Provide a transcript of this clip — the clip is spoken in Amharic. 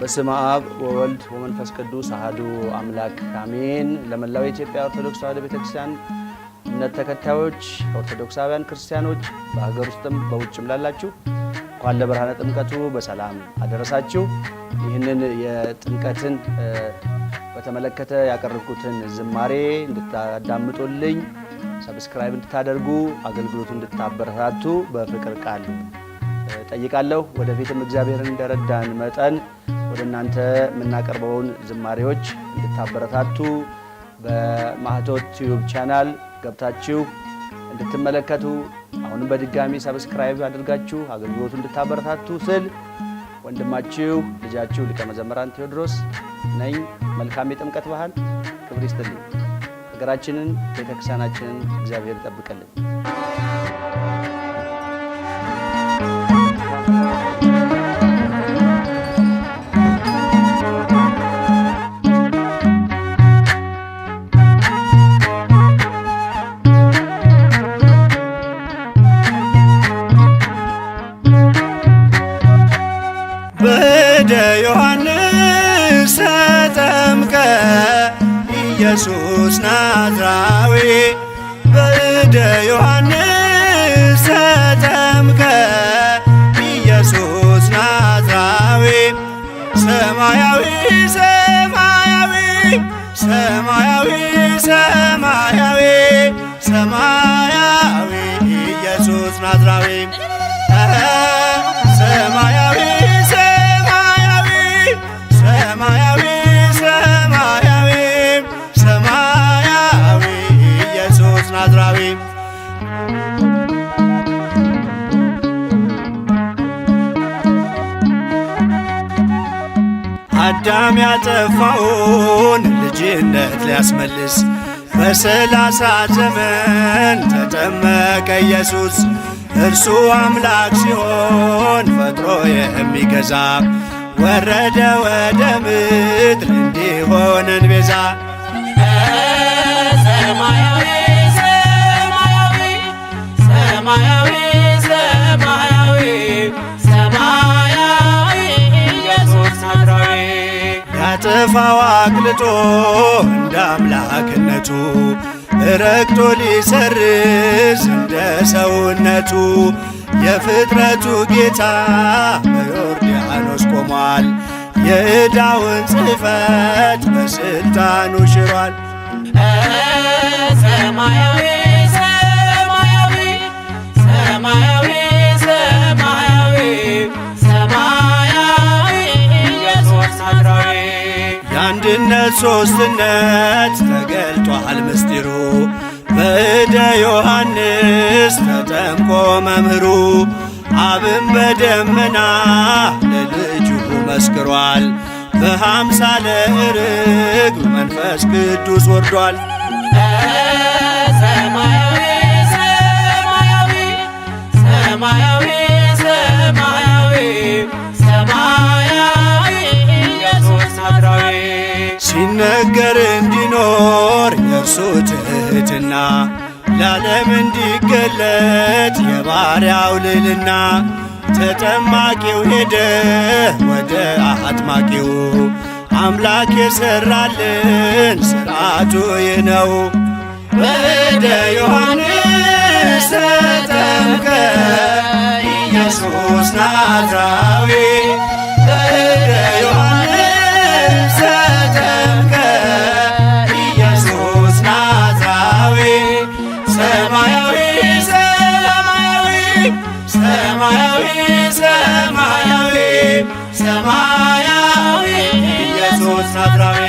በስመ አብ ወወልድ ወመንፈስ ቅዱስ አሐዱ አምላክ አሜን። ለመላው የኢትዮጵያ ኦርቶዶክስ ተዋሕዶ ቤተክርስቲያን እምነት ተከታዮች፣ ኦርቶዶክሳውያን ክርስቲያኖች በሀገር ውስጥም በውጭም ላላችሁ እንኳን ለብርሃነ ጥምቀቱ በሰላም አደረሳችሁ። ይህንን የጥምቀትን በተመለከተ ያቀረብኩትን ዝማሬ እንድታዳምጡልኝ፣ subscribe እንድታደርጉ፣ አገልግሎቱ እንድታበረታቱ በፍቅር ቃል ጠይቃለሁ። ወደፊትም እግዚአብሔርን እንደረዳን መጠን ወደ እናንተ የምናቀርበውን ዝማሬዎች እንድታበረታቱ፣ በማህቶት ቲዩብ ቻናል ገብታችሁ እንድትመለከቱ፣ አሁንም በድጋሚ subscribe አድርጋችሁ አገልግሎቱ እንድታበረታቱ ስል ወንድማችሁ ልጃችሁ ሊቀ መዘምራን ቴዎድሮስ ነኝ። መልካም የጥምቀት በዓል። ክብር ይስጥልኝ። ሀገራችንን ቤተክርስቲያናችንን እግዚአብሔር ይጠብቅልን። በእደ ዮሐንስ ተጠምቀ ኢየሱስ ናዝራዊ፣ በእደ ዮሐንስ ተጠምቀ ኢየሱስ ናዝራዊ፣ ሰማያዊ ሰማያዊ ሰማያዊ ሰማያዊ ሰማያዊ ኢየሱስ ናዝራዊ፣ ሰማያዊ ሰማያዊ ሰማያዊ ሰማያዊ ሰማያዊ ኢየሱስ ናዝራዊ። አዳም ያጠፋውን ልጅነት ሊያስመልስ በ30 ዘመን ተጠመቀ ኢየሱስ። እርሱ አምላክ ሲሆን ፈጥሮ የሚገዛ ወረደ ወደ ምድር እንዲሆነን ቤዛ። ሰማያዊ ሰማያዊ ሰማያዊ ሰማያዊ ሰማያዊ ኢየሱስ ናዝራዊ። ያጠፋው አቅልጦ እንደ አምላክነቱ ረግጦ ሊሰርዝ እንደ ሰውነቱ የፍጥረቱ ጌታ በዮርዳኖስ ቆሟል። የዕዳውን ጽሕፈት በስልጣኑ ሽሯል። ሰማያዊ ሰማያዊ ሰማያዊ ሰማያዊ ሰማያዊ ኢየሱስ ናዝራዊ። የአንድነት ሦስትነት ተገልጧል ምስጢሩ በእደ ዮሐንስ ተጠምቆ መምህሩ። አብን በደመና ለልጁ መስክሯል። በአምሳለ ርግብ መንፈስ ቅዱስ ወርዷል። ሰማያዊ ሰማያዊ ሰማያዊ ሰማያዊ ሰማያዊ ኢየሱስ ናዝራዊ። ሲነገር እንዲኖር የእርሱ ትሕትና ለዓለም እንዲገለጥ የባሪያው ልዕልና ተጠማቂው ሄደ ወደ አጥማቂው፣ አምላክ የሠራልን ሥርዓቱ ይህ ነው። በእደ ዮሐንስ ተጠምቀ ኢየሱስ ናዝራዊ፣ በእደ ዮሐንስ ተጠምቀ ኢየሱስ ናዝራዊ፣ ሰማያዊ ሰማያዊ ሰማያዊ ሰማያዊ ሰማያዊ ኢየሱስ ናዝራዊ።